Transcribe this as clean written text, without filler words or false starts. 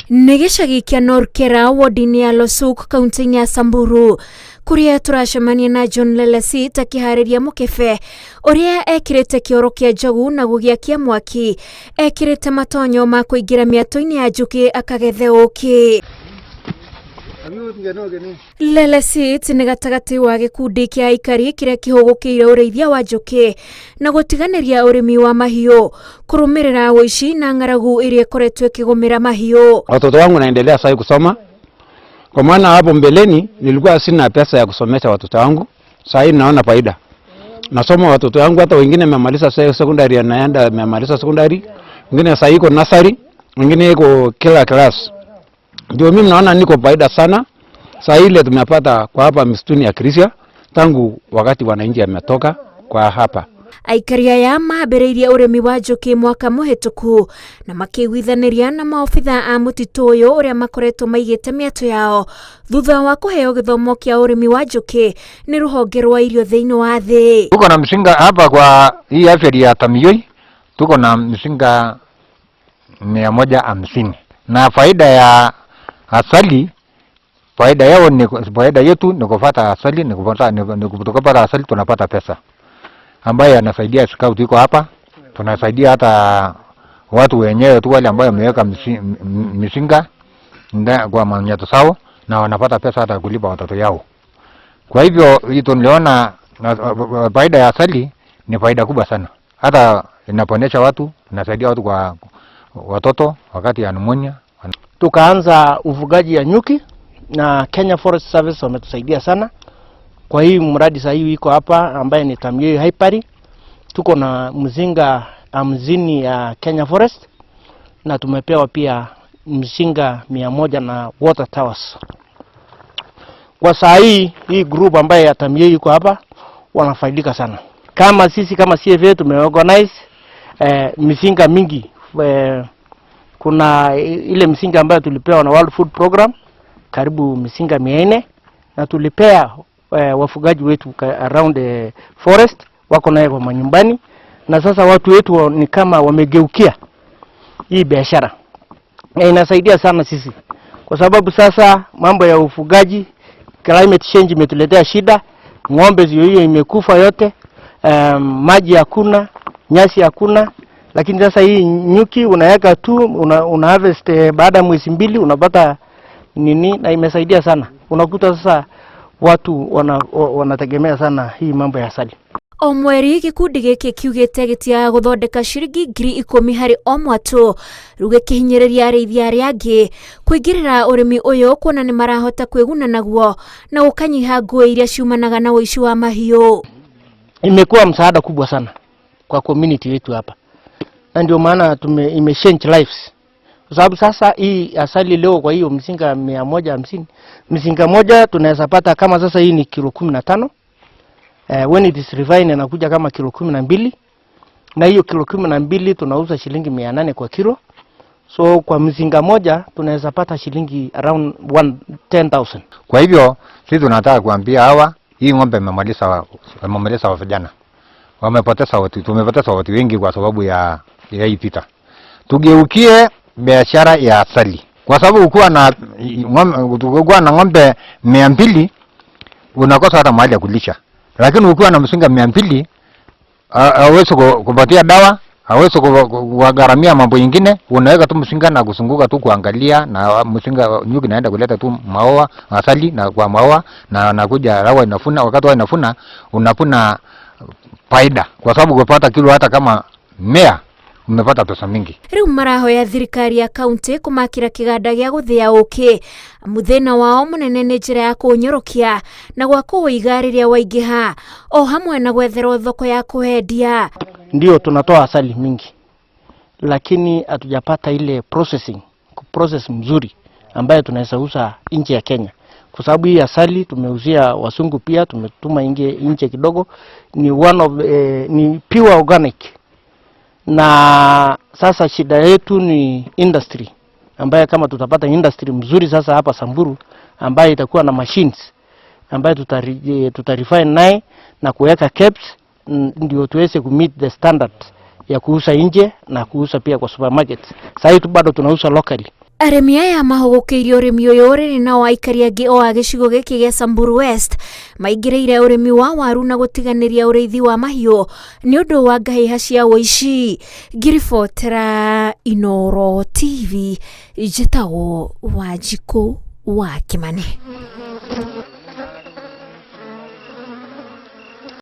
Nĩ gĩcagi kĩa Norkera wodi-inĩ ya Losuk kaunti-inĩ ya Samburu kũrĩa tũracemania na John Lelesit akĩharĩria mũkebe ũrĩa ekĩrĩte kĩoro kĩa njogu na gũgĩakia mwaki ekĩrĩte matonyo ma kũingĩra mĩatũ-inĩ ya njũkĩ akagethe ũkĩ. Lelesit nĩ gatagatĩ wa gĩkundi kĩa aikari kĩrĩa kĩhũgũkĩire ũrĩithia wa njũkĩ na gũtiganĩria ũrĩmi wa mahiũ kũrũmĩrĩra ũici na ng'aragu ĩrĩa ĩkoretwo ĩkĩgũmĩra mahiũ. Watoto wangu naendelea sasa kusoma, kwa maana hapo mbeleni nilikuwa sina pesa ya kusomesha watoto wangu. Sasa hivi naona faida, nasoma watoto wangu, hata wengine wamemaliza secondary, anaenda amemaliza secondary, wengine sasa iko nursery, wengine iko kila class. Ndio mimi naona niko faida sana saa ile tumepata kwa hapa msituni ya Kirisia tangu wakati wananchi ametoka kwa hapa. Aikari aya mambĩrĩirie ũrĩmi wa njũkĩ mwaka mũhĩtũku na makĩiguithanĩria na maobitha a mũtitũ ũyũ ũrĩa makoretwo maigĩte mĩatũ yao thutha wa kũheo gĩthomo kĩa ũrĩmi wa njũkĩ nĩ rũhonge rwa irio thĩinĩ wa thĩ. Tuko na msinga hapa kwa hii afya ya Tamiyoi, tuko na msinga 150 na faida ya asali, faida yao ni faida yetu ni kupata asali, ni kupata ni kupata asali tunapata pesa ambayo yanasaidia scout iko hapa, tunasaidia hata watu wenyewe tu wale ambao wameweka misinga kwa manyato sawa, na wanapata pesa hata kulipa watoto yao. Kwa hivyo hii tuliona faida ya asali ni faida kubwa sana, hata inaponesha watu, inasaidia watu kwa watoto wakati ya pneumonia. Tukaanza ufugaji ya nyuki na Kenya Forest Service wametusaidia sana kwa hii mradi. Sasa hii iko hapa ambaye ni Tamyei Apiary, tuko na mzinga 50 ya Kenya Forest na tumepewa pia mzinga 100 na water towers. Kwa saa hii hii group ambaye ya Tamyei iko hapa wanafaidika sana. Kama sisi kama CFA tumeorganize mizinga mingi, kuna ile mzinga ambayo tulipewa na World Food Program karibu mizinga 400 na tulipea wafugaji wetu around the forest wako naye kwa manyumbani, na sasa watu wetu ni kama wamegeukia hii biashara na inasaidia sana sisi, kwa sababu sasa mambo ya ufugaji, climate change imetuletea shida, ng'ombe zio hiyo imekufa yote, maji hakuna, nyasi hakuna. Lakini sasa hii nyuki unaweka tu una harvest baada ya mwezi 2 unapata nini, na imesaidia sana. Unakuta sasa watu wanategemea sana hii mambo ya asali. O mweri gĩkundi gĩkĩ kiugĩte gĩtiagaga gũthondeka ciringi 10,000 harĩ o mwatũ rĩu gĩkĩhinyĩrĩria arĩithia arĩa angĩ kũingĩrĩra ũrĩmi ũyũ kuona nĩ marahota kwĩguna naguo na gũkanyiha ngũĩ iria ciumanaga na ũici wa mahiũ. Imekuwa msaada kubwa sana kwa community yetu hapa, na ndio maana ime change lives, kwa sababu sasa hii asali leo kwa hiyo mzinga 150, mzinga moja tunaweza pata kama sasa hii ni kilo 15. When it is refined inakuja kama kilo 12, na hiyo kilo 12 tunauza shilingi 800 kwa kilo. So kwa mzinga moja tunaweza pata shilingi around 10,000. Kwa hivyo sisi tunataka kuambia hawa, hii ng'ombe imemaliza vijana. Wamepoteza watu, tumepoteza watu wengi kwa sababu ya hii vita. Tugeukie biashara ya asali. Kwa sababu ukiwa na ng'ombe 200 unakosa hata mahali ya kulisha. Lakini ukiwa na mzinga 200 hauwezi kupatia dawa, hauwezi kugharamia mambo ingine, unaweka tu mzinga na kuzunguka tu kuangalia, na mzinga nyuki naenda kuleta tu maua, asali na kwa maua na nakuja rawa inafuna, wakati wa inafuna unafuna faida, kwa sababu kupata kilo hata kama 100 umepata pesa mingi. Rĩu marahoya thirikari ya kaunti kũmakĩra kĩganda gĩa gũthĩa ũkĩ amu thĩna wao mũnene nĩ njĩra ya kũũnyorokia na gwa kũũiga rĩrĩa waingĩha o hamwe na gwetherwo thoko ya kũwendia. Ndio tunatoa asali mingi, lakini hatujapata ile processing process mzuri ambayo tunaweza uza nje ya Kenya, kwa sababu hii asali tumeuzia wasungu pia, tumetuma nje kidogo, ni one of ni pure organic. Na sasa shida yetu ni industry, ambaye kama tutapata industry mzuri sasa hapa Samburu ambaye itakuwa na machines ambaye tutarefine naye na kuweka caps, ndio tuweze ku meet the standard ya kuuza nje na kuuza pia kwa supermarket. Sasa hii tu bado tunauza locally. Arĩmi aya mahũgũkĩirie ũrĩmi ũyũ rĩrĩ nao aikari angĩ o a gĩcigo gĩkĩ gĩa Samburu West maingĩrĩire ũrĩmi wa waru na gũtiganĩria ũrĩithi wa mahiũ nĩ ũndũ wa ngahĩha cia ũici. Ngĩribotera Inooro TV, njĩtagwo Wanjikũ wa Kĩmani.